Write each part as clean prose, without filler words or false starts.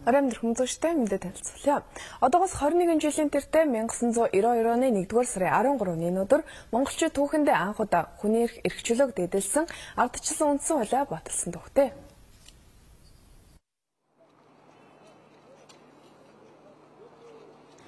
Оройн хүнзүштэй мэдээ танилцуулъя. Одоогоос 21 жилийн тэртээ 1992 оны 1-р сарын 13-ны өдөр монголчууд түүхэндээ анх удаа хүний эрх эрх чөлөөг дээдэлсэн ардчилсан үндсэн хуулиа баталсан түүхтэй.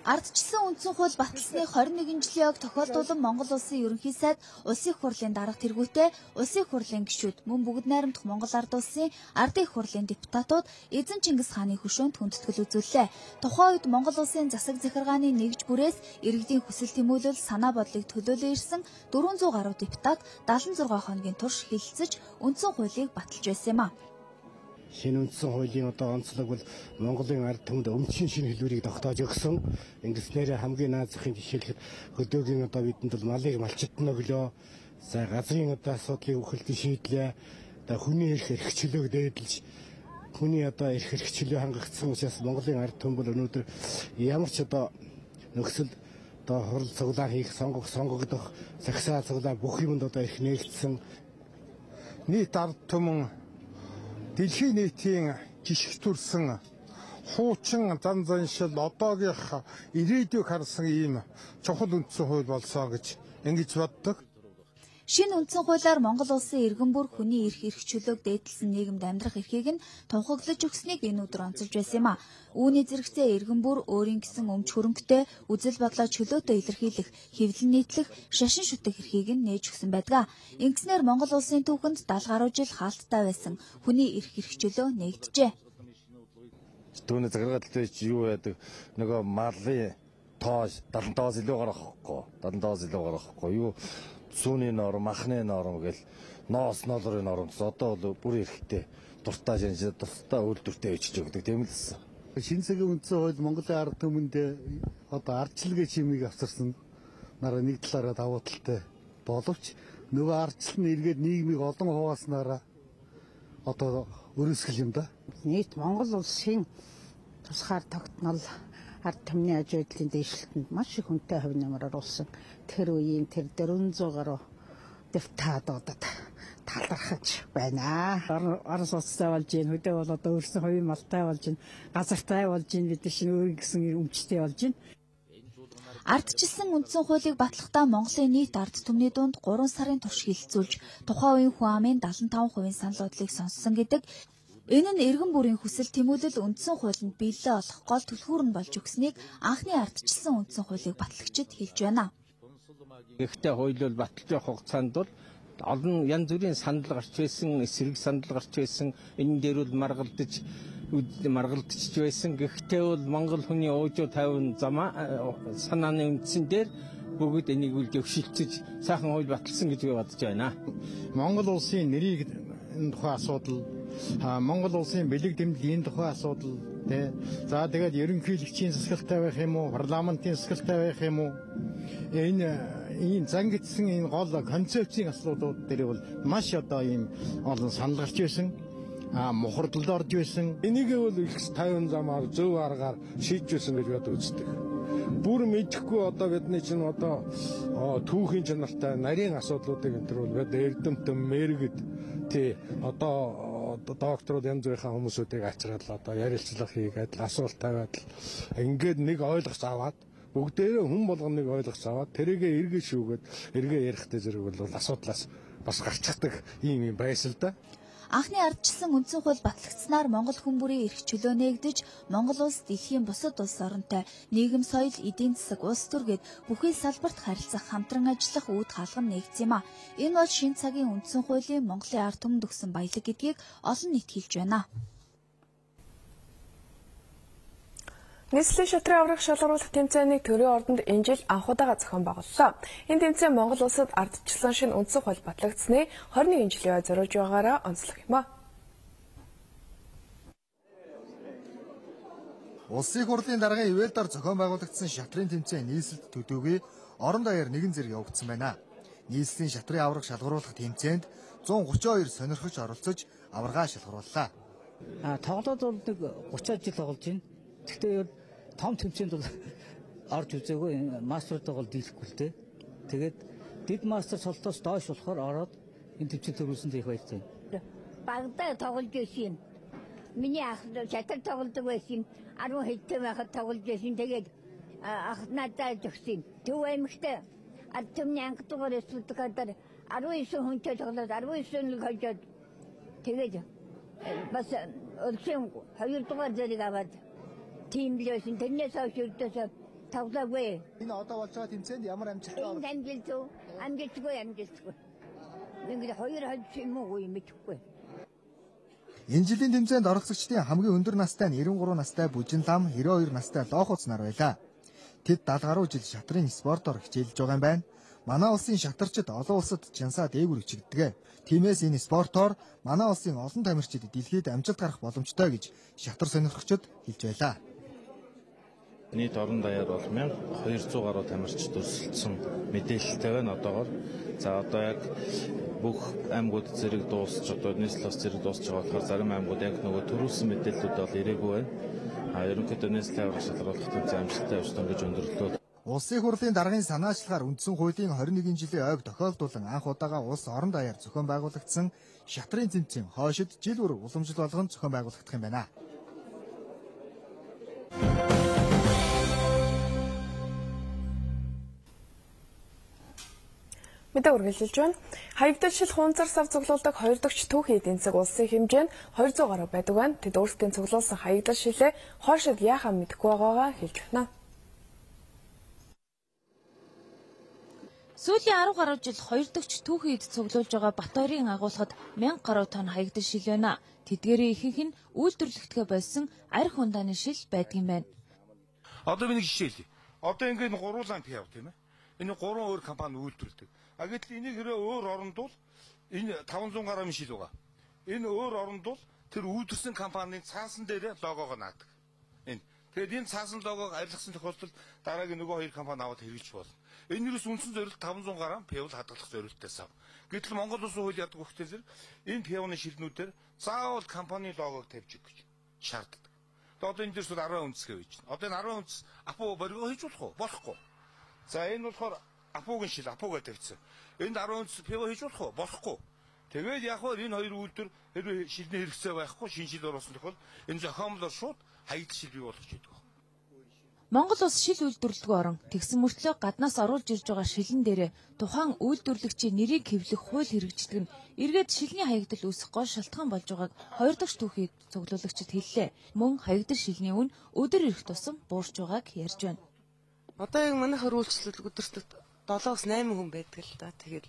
Ардчилсан үндсэн хууль баталсны 21 жилийн ог тохиолдуулан Монгол Улсын Ерөнхий сайд, Улсын их хурлын дарга тэргүүтээ, Улсын их хурлын гишүүд, мөн бүгд найрамдах Монгол Ард Улсын Ардын их хурлын депутатууд эзэн Чингис хааны хөшөөнд хүндэтгэл үзүүллээ. Тухайн үед Монгол Улсын засаг захиргааны нэгж бүрээс иргэдийн хүсэл тэмүүлэл, санаа бодлыг төлөөлөн ирсэн 400 гаруй депутат 76 хоногийн турш хэлэлцэж үндсэн хуулийг баталж байсан юм а. Шинэ үндсэн хуулийн одоо онцлог бол Монголын ард түмэнд өмчийн шинэ хэлбэрийг тогтоож өгсөн. Ингэснээр хамгийн наад захын жишээлхэд хөдөөгийн одоо бидэнд бол малыг малчтан өглөө. За газрын одоо асуудлыг үхэлтэн шийдлээ. Одоо хүний эрх эрх чөлөөг дээдэлж хүний одоо эрх эрх чөлөө хангагдсан учраас Монголын ард түмэн бол өнөөдөр ямар ч одоо нөхцөл одоо хурал цуглаан хийх, сонгох, сонгогдох, сагсаа цуглаан бүх юмд одоо эрх нээгдсэн. Нийт ард түмэн дэлхийн нийтийн жишг төрсэн хуучин зан заншил одоогийнх ирээдүйг харсан ийм чухал үндсэн хууль болсон гэж ингэж боддог. Шинэ үндсэн хуулиар Монгол Улсын иргэн бүр хүний эрх эрх чөлөөг дээдэлсэн нийгэмд амьдрах эрхийг нь тунхаглаж өгснийг энэ өдөр онцолж байсан юм а. Үүний зэрэгцээ иргэн бүр өөрийн гэсэн өмч хөрөнгөтэй үзэл бодлоо чөлөөтэй илэрхийлэх, хэвлэн нийтлэх, шашин шүтэх эрхийг нь нээж өгсөн байдаг. Ингэснээр Монгол Улсын түүхэнд 70 гаруй жил хаалттай байсан хүний эрх эрх чөлөө нээгджээ. Түүний захиргаа төлөөч юу яадаг нөгөө малын тоо 75-аас илүү гаргахгүй, 75-аас илүү гаргахгүй юу сүүний норм, махны норм гэл ноос ноолрын норм гэсэн одоо бол бүр эрэхтэй дуртай шинж тусдаа үйлдвэртэй өчөж өгдөг тийм л гэсэн. Шинэ цагийн үндсэн хууль Монголын ард түмэнд одоо ардчилгээ чимийг авчирсан нараа нэг талаараа давуу талтай боловч нөгөө ардчил нь эргээд нийгмийг олон хувааснараа одоо өрөөсгөл юм да. Нийт Монгол улсын тусгаар тогтнол ард түмний аж байдлын дэвшилтэнд маш их хүнтэй хувь нэмэр оруулсан. Тэр үеийн тэр 400 гаруй депутатуудад талархаж байна. Ар суцтай болж гин, хөдөө бол одоо өөрсөн хувийн малтай болж гин, газартай болж гин, бид нар шинэ өөрийн гэсэн өмчтэй болж гин. Ардчилсан үндсэн хуулийг батлахдаа Монголын нийт ард түмний дунд 3 сарын турш хэлэлцүүлж тухайн үеийн хүн амын 75% санал бодлыг сонссон гэдэг. Энэ нь иргэн бүрийн хүсэл тэмүүлэл үндсэн хуулинд биелэлээ олох гол түлхүүр нь болж өгснийг анхны ардчилсан үндсэн хуулийг батлагчид хэлж байна. Гэхдээ хууль бол баталж явах хугацаанд бол олон янз бүрийн санал гарч байсан, эсрэг санал гарч байсан, энэ дээр бол маргалдаж байсан. Гэхдээ бол Монгол хүний уужуу тайван замаа санааны үндсэн дээр бүгд энийг үл дэвшилцэж сайхан хууль баталсан гэж би бодож байна. Монгол улсын нэрийг энэ тухай асуудал, Монгол улсын бэлэг дэмжлийн тухай асуудал тий. За тэгээд ерөнхийлөгчийн засгалтай байх юм уу, парламентын засгалтай байх юм уу? Энэ ийм зангидсан энэ гол концепцийн асуудлууд дээр бол маш одоо ийм олон санал гарч байсан. Мухардалд орж байсан. Энийг бол их тайван замаар зөв аргаар шийдэж байсан гэж бод үздэг. Бүр мэдэхгүй одоо бидний чинь одоо түүхийн чанартай нарийн асуудлуудыг энэ төр бол бид эрдэмтэн мэрэгд тий одоо докторууд янз бүрийн хүмүүсүүдийг ачраад одоо ярилцлага хийгээд асуулт тавиад ингээд нэг ойлгоц аваад бүгдээрээ хүн болгоныг ойлгоц аваад тэрийгэ эргээ шүүгээд эргээ ярихтай зэрэг бол асуудлаас бас гарчдаг ийм юм байсан л да. Анхны ардчилсан үндсэн хууль батлагдсанаар Монгол хүн бүрийн эрх чөлөө нээгдэж, Монгол улс дэлхийн бусад улс оронтой нийгэм соёл, эдийн засаг, улс төр гээд бүхий салбарт харилцах, хамтран ажиллах үүд хаалга нь нээгдсэн юм а. Энэ бол шинэ цагийн үндсэн хуулийн Монголын ард түмэнд өгсөн баялаг гэдгийг олон нийт хэлж байна. Нийслэлийн шатрын аврах шалгаруулах тэмцээнийг төрийн ордонд энэ жил анх удаага зохион байгууллаа. Энэ тэмцээн Монгол улсад ардчилсан шинэ үндсэн хууль батлагдсаны 21 жилийн зориулж байгаагаараа онцлог юм а. Улсын их хурлын даргын ивэлдэр зохион байгуулагдсан шатрын тэмцээн нийслэлд төдөөгүй орон даяар нэгэн зэрэг явагдсан байна. Нийслэлийн шатрын аврах шалгаруулах тэмцээнд 132 сонирхогч оролцож аваргаа шалгарууллаа. Тоглоод бол нэг 30 жил тоглож байна. Гэхдээ том тэмцээнд бол орж үзээгүй, мастеруудаа бол дийлэхгүй л дээ. Тэгээд дэд мастер солтоос доош болохоор ороод энэ тэмцээнд төрүүлсэнд их баяртай. Багадаа тоглож байсан. Миний ах шатар тоглодог байсан. 10 хэдэн байхад тоглож байсан. Тэгээд ах надад өгсөн. Төв аймагт ард түмний анх дугаар республикаар 19 хүнтэй тоглоод 19 нэг хожоод тэгээд бас улсын 2 дугаар зэрэг аваад тийм л байсан. Тэрнээс хойш ердөөсөө тоглоогүй. Энэ одоо болж байгаа тэмцээнд ямар амжилттай орсон? Амжилт амжилтгүй. Ингээд хоёр хожих юм уу мэдэхгүй. Энэ жилийн тэмцээнд оролцогчдын хамгийн өндөр настай нь 93 настай Бүжин лам, 92 настай Лоохуц нар байлаа. Тэд 70 гаруй жил шатрын спортоор хичээлж байгаа юм байна. Манай улсын шатарчид олон улсад жансаа дээгүүр өчигддэг. Тиймээс энэ спортоор манай улсын олон тамирчид дэлхийд амжилт гарах боломжтой гэж шатар сонирхогчид хэлж байлаа. Нийт орон даяар бол 1200 гаруй тамирчид өрсөлдсөн мэдээлэлтэй байна одоогоор. За одоо яг бүх аймагуд зэрэг дуусч одоо нийслэл бас зэрэг дуусч байгаа болохоор зарим аймагуд яг нөгөө төрүүлсэн мэдээллүүд бол ирээгүй байна. А ерөнхийдөө нийслэл аврах шалгаруулах тэмцээн амжилттай явсан гэж өндөрлөө. Улсын хурлын даргын санаачлагаар үндсэн хуулийн 21 жилийн ойг тохиолдуулан анх удаага улс орон даяар зохион байгуулагдсан шатрын тэмцээн хойшид жил бүр уламжлал болгон зохион байгуулагдах юм байна. Мэдээ үргэлжилж байна. Хаягдал шил хунцар сав цуглуулдаг хоёр дахь түүхийн эдийн засаг улсын хэмжээ нь 200 гаруй байдаг байна. Тэд өөрсдийн цуглуулсан хаягдал шилээ хойшид яахаа мэдэхгүй байгаагаа хэлж байна. Сүүлийн 10 гаруй жил хоёр дахь түүхийн эд цуглуулж байгаа Батойрын агуулгад 1000 гаруй тонн хаягдал шил байна. Тэдгээрийн ихэнх нь үйлдвэрлэхдгээ болсон арх ундааны шил байдаг юм байна. Одоо би нэг жишээ хэлье. Одоо ингээд гурван пиав тийм ээ. Энэ гурван өөр компани үйлдвэрлэдэг. А гэтэл энийг хэрэг өөр оронд бол энэ 500 гаруй шил байгаа. Энэ өөр оронд бол тэр үйлдвэрлэсэн компанийн цаасан дээр логогоо наадаг. Энэ. Тэгээд энэ цаасан логог арилгасан тохиолдолд дараагийн нөгөө хоёр компани аваад хэрэглэж болно. Энэ юус үндсэн зорилт 500 гаруй пиав хадгалах зорилттой сав. Гэтэл Монгол улсын хууль яадаг өгтөлөөр энэ пиавны шилнүүдээр заавал компани логог тавьж өгөх гэж шаарддаг. Тэгээд одоо энэ дээр зүйл 10 үндэс гэж байна. Одоо энэ 10 үндэс апу боргоо хийж болох уу? Болохгүй. За энэ болохоор апугийн шил апугаа тавьчихсан. Энд 10 үндэс пиво хийж болох уу? Болохгүй. Тэгээд яг хөө энэ хоёр үйлдвэр хэрвээ шилний хэрэгцээ байхгүй шинэ шил оруулсан тохиол энэ зохиомлоор шууд хаягдал шил бий болгож идэг. Монгол улс шил үйлдвэрлэдэг орон. Тэгсэн мөртлөө гаднаас оруулж ирж байгаа шилэн дээрээ тухайн үйлдвэрлэгчийн нэрийг хэвлэх хууль хэрэгждэг нь эргээд шилний хаягдал үүсэх гол шалтгаан болж байгааг хоёр дахь түүхий цуглуулагчид хэллээ. Мөн хаягдал шилний үн өдөр ирэх тусам буурч байгааг ярьж байна. Одоо яг манайхаар үйлчлэл өдөрт 7-8 хүн байдаг л да. Тэгээд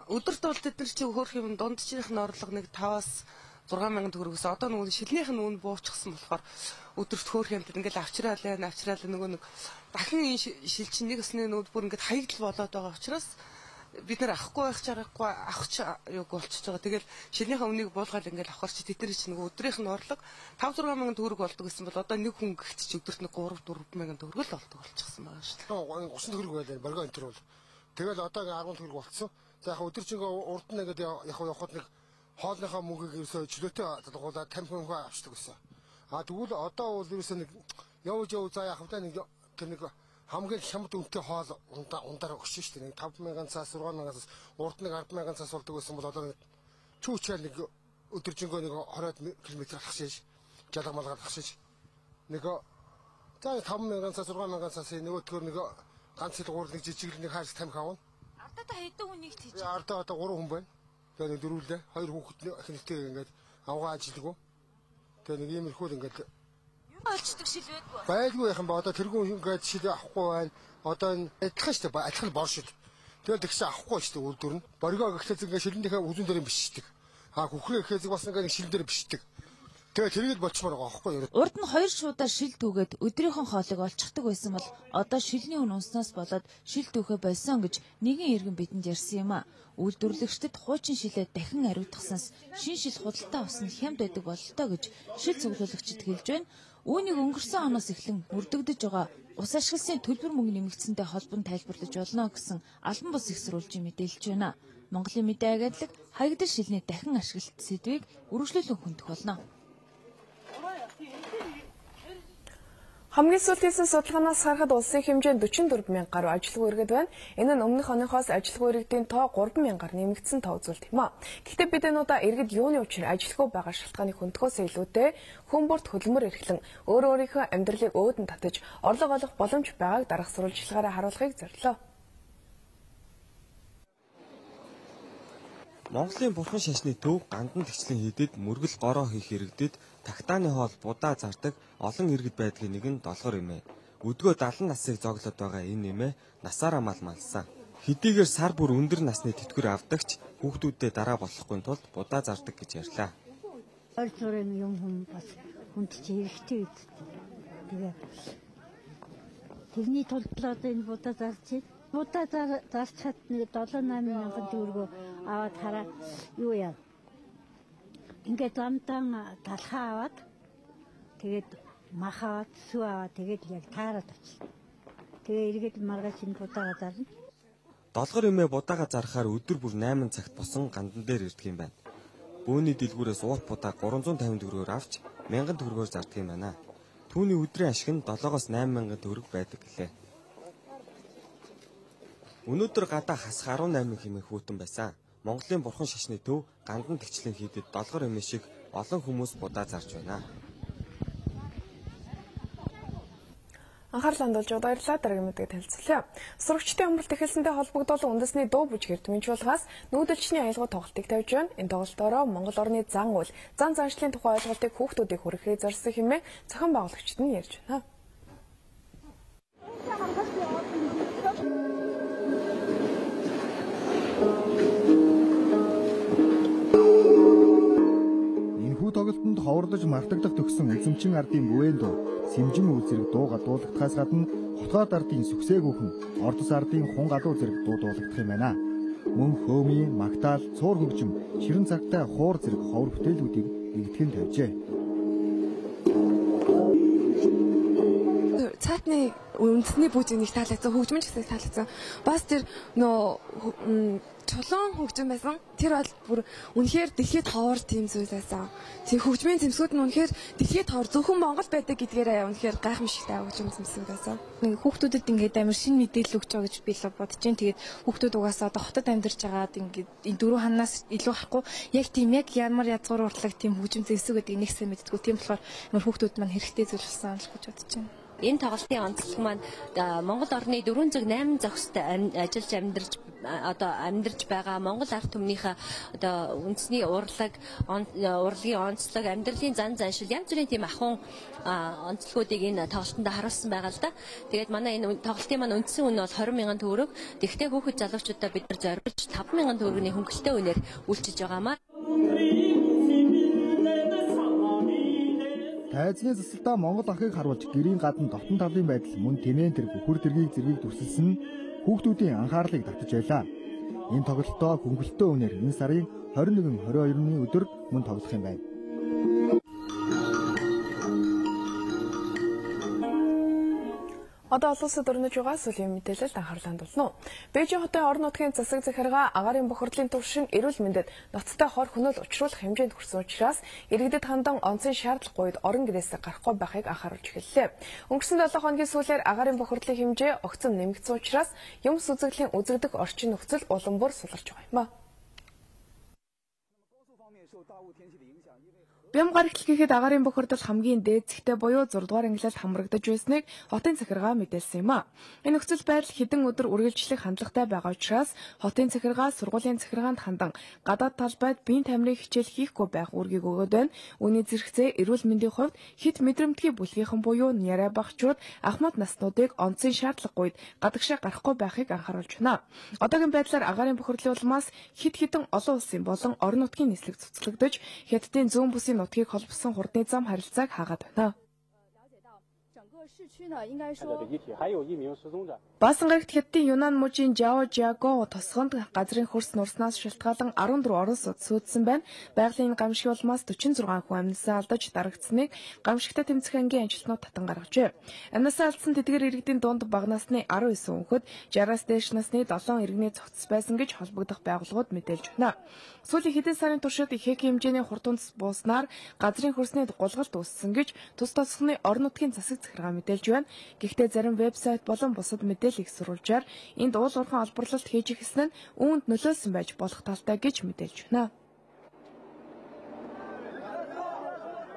өдөрт бол тэд нар чи хөөх юм дундчийнх нь орлого нэг 5-аас 6 мянган төгрөгөөс одоо нөгөө шилнийх нь үн буучсан болохоор өдөрт хөөх юм тэд ингээл авчраал яана авчраал нөгөө нэг дахин энэ шил чинь нэг өсний нүд бүр ингээд хаягдал болоод байгаа учраас бид нар авахгүй байх чаргагүй авах ч юг болчихж байгаа. Тэгэл шилнийхээ үнийг буулгаад ингээл авахар чи тэд нар чи нөгөө өдрийнх нь орлого 5 6 мянган төгрөг болдог гэсэн бол одоо нэг хүн гихт чи өдөрт нэг 3 4 мянган төгрөг л болдог болчихсон байгаа шүү дээ. 30 төгрөг байлаа боргоо энэ төр бол. Тэгэл одоо 10 төгрөг болцсон. За яг өдөржингөө урд нь ингээд яг явхад нэг хоолныхоо мөнгийг ерөөсөө чөлөөтэй залгуулаад 50 хүн авчдаг гэсэн. А тэгвэл одоо бол ерөөсөө нэг явж яв за яг хавтаа нэг тэр нэг хамгийн хямд үнэтэй хоол ундаар өгч шүү дээ. Нэг 5000 цаас 6000 цаас урд нэг 10000 цаас болдог байсан бол одоо чүүчээр нэг өдөржингөө нэг 20 км алхах шиж жалга малгаад алхах шиж нэг за 5000 цаас 6000 цаас нөгөөтгөр нэг ганц хэл гурал нэг жижиг нэг хайрц тамхи авна. Ардаа хэдэн хүнийг тийж? Ардаа одоо 3 хүн байна. Тэгээ нэг дөрвөлээ хоёр хүүхэд охинтой ингээд авгаа ажилгүй. Тэгээ нэг иймэрхүү л ингээд олчдөг шил байдгүй. Байлгүй яхан ба одоо тэргүүн ингээд шил авахгүй байна. Одоо энэ адилхан шүү дээ. Адилхан бор шил. Тэгэл тэгсэн авахгүй шүү дээ үйлдвэр нь. Боргоо гэхлээр ингээд шилэндийнхээ үзүүн дээр бичдэг. А хүхрээ гэхлээр бас ингээд шилэн дээр бичдэг. Тэгээ тэрийг л болчмоор байгаа байхгүй юу? Урд нь хоёр шуудаар шил түүгээд өдрийнхөө хоолыг олчихдаг байсан бол одоо шилний үн унснаас болоод шил түүхэ болсон гэж нэгэн иргэн бидэнд ярьсан юм а. Үйлдвэрлэгчдэд хуучин шилээ дахин ариутгаснаас шин шил худалдаа авсан хямд байдаг бололтой гэж шил цуглуулагчид хэлж байна. Үүнийг өнгөрсөн оноос эхлэн мөрдөгдөж байгаа ус ашигласны төлбөр мөнгө нэмэгдсэнтэй холбон тайлбарлаж болно гэсэн албан бус их сурвалжийн мэдээлж байна. Монголын мэдээ агентлаг хаягдал шилний дахин ашиглалт сэдвийг үргэлжлүүлэн хөндөх болно. Хамгийн сүүлд хийсэн судалгаанаас харахад улсын хэмжээнд 44 мянга гаруй ажилгүй иргэд байна. Энэ нь өмнөх оныхоос ажилгүй иргэдийн тоо 3 мянгаар нэмэгдсэн тоо үзүүлэлт юм а. Гэхдээ бид энэ удаа иргэд юуны учир ажилгүй байгаа шалтгааныг хөндөхөөсөө илүүтэй хүн бүрт хөдөлмөр эрхлэн өөр өөрийнхөө амьдралыг өөдөн татаж орлого олох боломж байгааг дараах сурвалжлагаараа харуулахыг зорилоо. Монголын бурхан шашны төв Гандан тэгчлийн хийдэд мөргөл гороо хийх иргэдэд тагтааны хоол будаа зардаг олон иргэд байдгийн нэг нь Долгор эмээ. Өдгөө 70 насыг зоглоод байгаа энэ эмээ насаараа мал малсан. Хэдийгээр сар бүр өндөр насны тэтгэвэр авдагч хүүхдүүддээ дараа болохгүй тулд будаа зардаг гэж ярьлаа. Ойр зүрийн юм хүн бас хүнд чи хэрэгтэй үст. Тэгээ тэрний тулд л одоо энэ будаа зарж байна. Будаа зарчхад нэг 7 8 мянган төгрөгөө аваад хараа юу яа. Ингээд замдаан талхаа аваад тэгээд мах аваад сүү аваад тэгээд яг таарад очив. Тэгээ эргээд маргааш энэ будаага зарна. Долгор эмээ будаага зарахаар өдөр бүр 8 цагт босон Гандан дээр ирдэг юм байна. Бөөний дэлгүүрээс уут будаа 350 төгрөгөөр авч 1000 төгрөгөөр зардаг юм байна. Түүний өдрийн ашиг нь 7-оос 8 мянган төгрөг байдаг гэлээ. Өнөөдөр гадаа хасах 18 хэмээх хүүтэн байсан. Монголын бурхан шашны төв Гандан тэгчлийн хийдэд Долгор эмээ шиг олон хүмүүс будаа зарж байна. Анхаарал хандуулж баярлалаа. Дараагийн мэдээг танилцуулъя. Сурагчдын амралт эхэлсэнтэй холбогдуулан үндэсний дуу бүжиг эрдмийн чуулгаас нүүдэлчний аялгау тоглолтыг тавьж байна. Энэ тоглолтоороо Монгол орны зан үйл, зан заншлын тухай ойлголтыг хүүхдүүдийг хүрэхээ зорьсон хэмээн зохион байгуулагчид нь ярьж байна. Энэхүү тоглолтод ховордож мартагдах төгсөн үзэмчин ардын бүвэн дуу, сэмжин үйл зэрэг дуу гадуулагдахаас гадна Хотгоод ардын сүгсээгүүхэн, Ордос ардын хун галуу зэрэг дуу дуулагдах юм байна. Мөн хөөмийн, магтаал, цуур хөгжим, ширэн цагтай хуур зэрэг ховор бүтээлүүдийг нэгтгэн тавьжээ. Цаатны үндэсний бүжиг нэг таалагдсан, хөгжмөн ч гэсэн таалагдсан. Бас тэр нөө чулуун хөгжим байсан. Тэр бол бүр үнэхээр дэлхийд ховор тийм зүйл байсан. Тэр хөгжмийн зэмсгүүд нь үнэхээр дэлхийд ховор зөвхөн Монгол байдаг гэдгээрээ үнэхээр гайхамшигтай хөгжим зэмсэг байсан. Хүүхдүүдэд ингээд амар шинэ мэдээлэл өгч байгаа гэж би л бодож байна. Тэгээд хүүхдүүд угаасаа одоо хотод амьдарч байгаад ингээд энэ дөрвөн ханаас илүү харахгүй яг тийм яг ямар язгуур урлаг тийм хөгжим зэмсэг гэдэг нэг сайн мэддэггүй. Тийм болохоор амар хүүхдүүд маань хэрэгтэй зүйл болсон л гэж бодож байна. Энэ тоглолтын онцлог маань Монгол орны 408 зохистой ажиллаж амьдарч одоо амьдарч байгаа Монгол ард түмнийхээ одоо үндэсний урлаг, урлагийн онцлог, амьдралын зан заншил янз бүрийн тийм ахуйн онцлогуудыг энэ тоглолтод харуулсан байгаа л да. Тэгээд манай энэ тоглолтын маань үндсэн үнэ бол 20 мянган төгрөг. Тэгэхдээ хүүхэд залуучуудаа бид нар зориулж 5 мянган төгрөгийн хөнгөлөлттэй үнээр үйлчилж байгаамаа. Тайзны засалтаа Монгол ахыг харуулж гэрийн гадна дотн талын байдал мөн тэмээн тэр бүхүр дэргийг зэргийг дүрсэлсэн нь хүүхдүүдийн анхаарлыг татаж байлаа. Энэ тоглолтоо хөнгөлөлтөө үнээр энэ сарын 21, 22-ны өдөр мөн тоглох юм байна. Одоо олон улсад өрнөж байгаа сүүлийн мэдээлэлд анхаарал хандуулна. Бээжин хотын орон нутгийн засаг захиргаа агаарын бохирдлын түвшин эрүүл мэндэд ноцтой хор хөнөөл учруулах хэмжээнд хүрсэн учраас иргэдэд хандан онцын шаардлагагүй үед орон гэрээсээ гарахгүй байхыг анхааруулж эхэллээ. Өнгөрсөн 7 хоногийн сүүлээр агаарын бохирдлын хэмжээ огцом нэмэгдсэн учраас юмс үзэгдлийн үзэгдэх орчин нөхцөл улам бүр суларч байгаа юм а. Бям гарагт гэхэд агаарын бохирдол хамгийн дээд зэгтээ буюу 6 дугаар ангилалд хамрагдаж байсныг хотын захиргаа мэдээлсэн юм а. Энэ нөхцөл байдал хэдэн өдөр үргэлжлэх хандлагатай байгаа учраас хотын захиргаа сургуулийн захиргаанд хандан гадаад талбайд биеийн тамирын хичээл хийхгүй байх үүргийг өгөөд байна. Үүний зэрэгцээ эрүүл мэндийн хувьд хэт мэдрэмтгий бүлгийнхэн буюу нярай багчууд ахмад наснуудыг онцын шаардлагагүй үед гадагшаа гарахгүй байхыг анхааруулж байна. Одоогийн байдлаар агаарын бохирдлын улмаас хэд хэдэн олон улсын болон орон нутгийн нислэг цуцлагдаж Хятадын зүүн бүсийн нутгийг холбосон хурдны зам харилцааг хаагаад байна. Баасан гарагт Хятадын Юнан мужийн Жао Жаго тосгонд газрын хөрс нурснаас шалтгаалan 14 орон сууц сүйдсэн байна. Байгалийн гамшиг улмаас 46 хүн амнасаа алдаж дарагдсныг гамшигтай тэмцэх ангийн ажилтнууд татан гаргажээ. Амнасаа алдсан тэдгээр иргэдийн дунд бага насны 19 хүүхэд, 60-аас дээш насны 7 иргэний цогцос байсан гэж холбогдох байгууллагууд мэдээлж байна. Сүүлийн хэдэн сарын туршид ихээхэн хэмжээний хурд үндэс бууснаар газрын хөрсний гулгалт үүссэн гэж тус тосгоны орон нутгийн засаг захиргаа тухай мэдээлж байна. Гэхдээ зарим вебсайт болон бусад мэдээллийг сурвалжаар энд уул уурхайн олборлолт хийж эхэлсэн нь үүнд нөлөөлсөн байж болох талтай гэж мэдээлж байна.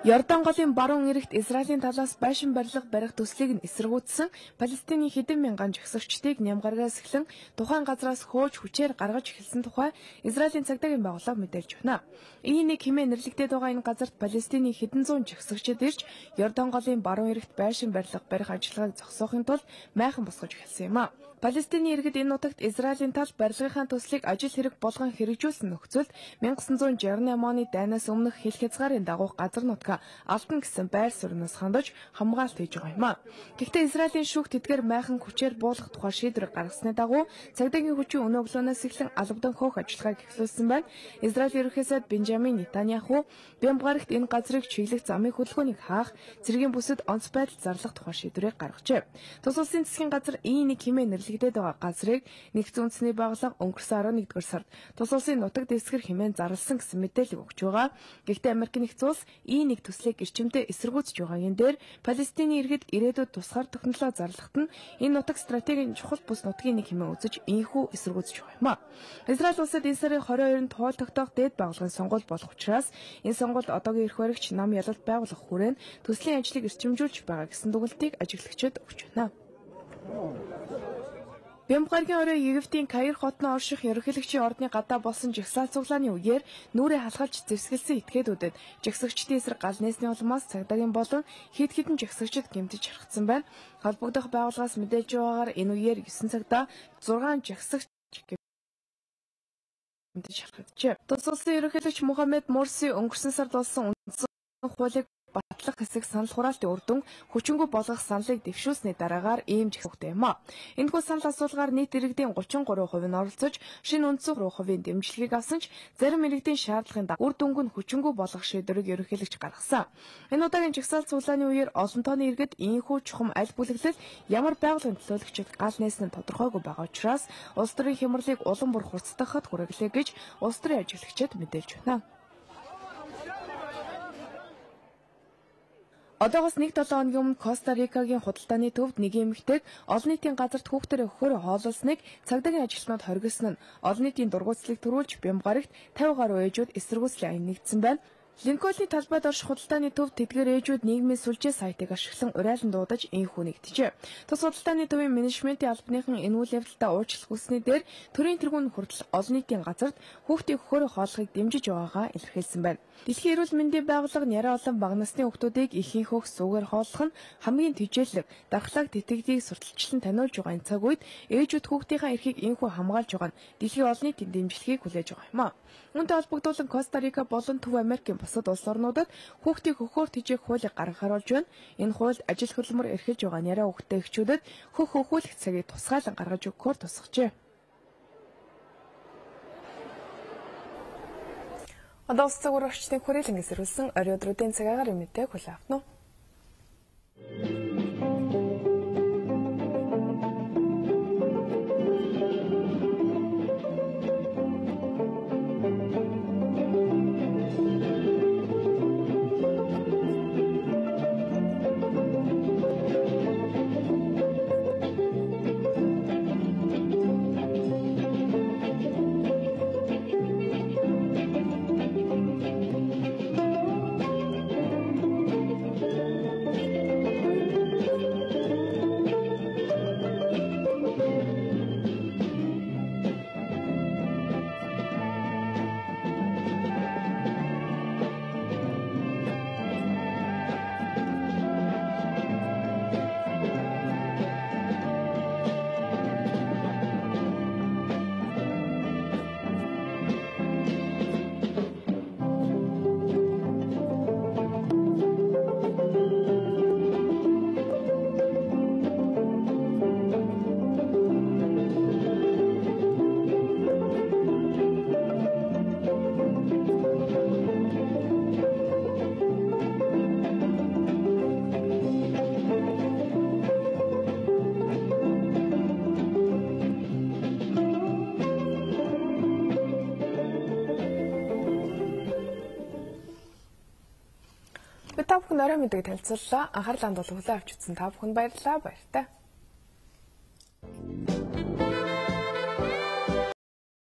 Йордан голын баруун эрэгт Израилийн талаас байшин барилга барих төслийг нь эсэргүүцсэн Палестиний хэдэн мянган жагсагчдыг Нямгаргаас эхлэн тухайн газраас хөөж хүчээр гаргаж эхэлсэн тухай Израилийн цагдаагийн байгууллага мэдээлж байна. Ийм нэг хэмээн нэрлэгдээд байгаа энэ газарт Палестиний хэдэн зуун жагсагчид ирж Йордан голын баруун эрэгт байшин барилга барих ажиллагааг зогсоохын тулд майхан босгож эхэлсэн юм а. Палестиний иргэд энэ нутагт Израилийн тал барилгынхаа төслийг ажил хэрэг болгон хэрэгжүүлсэн нөхцөлд 1968 оны дайнаас өмнөх хил хязгаарын дагуу газар нутгаа алдан гэсэн байр сууринаас хандаж хамгаалалт хийж байгаа юм а. Гэхдээ Израилийн шүүх тэдгээр майхан хүчээр буулгах тухай шийдвэр гаргасны дагуу цагдаагийн хүчийн өнөө өглөөнөөс эхлэн албадан хөөх ажиллагааг эхлүүлсэн байна. Израиль ерөнхий сайд Бенжамин Нетаньяху Бямба гарагт энэ газрыг чиглэх замын хөдөлгөөнийг хаах, цэргийн бүсэд онц байдал зарлах тухай шийдвэрийг гаргажээ. Тус улсын засгийн газар ийм нэг хэмээн нэрлэгдээд байгаа газрыг нэгдсэн үндэсний байгууллага өнгөрсөн 11-р сард тус улсын нутаг дэвсгэр хэмээн зарласан гэсэн мэдээлэл өгч байгаа. Гэхдээ Америк нэгдсэн улс ийм нэг төслийг эрчимтэй эсэргүүцэж байгаагийн дээр Палестиний иргэд ирээдүйд тусгаар тогтнолоо зарлахад нь энэ нутаг стратегийн чухал бүс нутгийн нэг хэмээн үзэж ийнхүү эсэргүүцэж байгаа юм а. Израиль улсад энэ сарын 22-нд хууль тогтоох дээд байгууллагын сонгуул болох учраас энэ сонгуульд одоогийн эрх баригч нам ялалт байгуулах хүрээнд төслийн ажлыг эрчимжүүлж байгаа гэсэн дүгнэлтийг ажиглагчид өгч байна. Бямба гарагийн орой Египтийн Каир хотноо орших ерөнхийлөгчийн ордны гадаа болсон жагсаал цуглааны үеэр нүрээ халахалж зэвсгэлсэн этгээдүүдэд жагсагчдын эсрэг гал нээсний улмаас цагдаагийн болон хэд хэдэн жагсагчид гэмтэж шархсан байна. Холбогдох байгууллагаас мэдээлж байгаагаар энэ үеэр 9 цагтаа 6 жагсагч гэмтэж шархагджээ. Тус улсын ерөнхийлөгч Мухаммед Морси өнгөрсөн сард болсон үндсэн хуулийг батлах хэсэг санал хураалтын үр дүн хүчингүй болгох саналыг дэвшүүлсэний дараагаар ийм жагсагтай юм а. Энэхүү санал асуулгаар нийт иргэдийн 33% нь оролцож шинэ үндсэн 3% дэмжлэгийг авсан ч зарим иргэдийн шаардлагын дагуу үр дүнг нь хүчингүй болгох шийдвэрийг ерөнхийлөгч гаргасан. Энэ удаагийн жагсаал цуглааны үеэр олон тооны иргэд ийхүү чухам аль бүлэглэл ямар байгууллагын төлөөлөгчид гал нээсэн нь тодорхойгүй байгаа учраас улс төрийн хямралыг улам бүр хурцдахад хүргэлээ гэж улс төрийн ажиглагчид мэдээлж байна. Одоогоос 1-7 хоногийн өмнө Коста Рикагийн худалдааны төвд нэг эмэгтэйг олон нийтийн газарт хүүхдэрээ өгөхөөр хооллосныг цагдаагийн ажилтнууд хоригдсон нь олон нийтийн дургуутслыг төрүүлж Бямба гарагт 50 гаруй ээжүүд эсэргүүцлийн аян нэгдсэн байна. Линкольны талбайд орших худалдааны төвд тэдгээр ээжүүд нийгмийн сүлжээ сайтыг ашиглан урайлан дуудаж энхүү нэгджээ. Тус худалдааны төвийн менежментийн албаныхан энэ үйл явдалдаа уучлах хүссний дээр төрийн тэргүүн хүртэл олон нийтийн газарт хүүхдийн өгөхөөр хооллохыг дэмжиж байгаагаа илэрхийлсэн байна. Дэлхийн эрүүл мэндийн байгууллага нь яриа олон бага насны хүүхдүүдийг эхийн хөх сүүгээр хооллох нь хамгийн тэжээлэг, дархлааг тэтгэдгийг сурталчлан таниулж байгаа энэ цаг үед ээжүүд хүүхдийнхаа эрхийг энхүү хамгаалж байгаа нь дэлхийн олон нийтийн дэмжлэгийг хүлээж байгаа юм а. Үүнтэй холбогдуулан Коста Рика болон Төв Америкийн бусад улс орнуудад хүүхдийг хөхөөр тэжээх хуулийг гаргахаар болж байна. Энэ хуульд ажил хөдөлмөр эрхэлж байгаа няраа хүүхдтэй эхчүүдэд хөх хөхүүлэх цагийг тусгаалan гаргаж өгөхөөр тусгажээ. Одоо улс цагаар орчны хүрээлэнгээс ирүүлсэн орой өдрүүдийн цаг агаарын мэдээг хүлээн авна уу? Би та бүхэн орой мэндийг танилцууллаа. Анхаарлаа хандуулан хүлээн авч үзсэн та бүхэнд баярлалаа. Баяртай.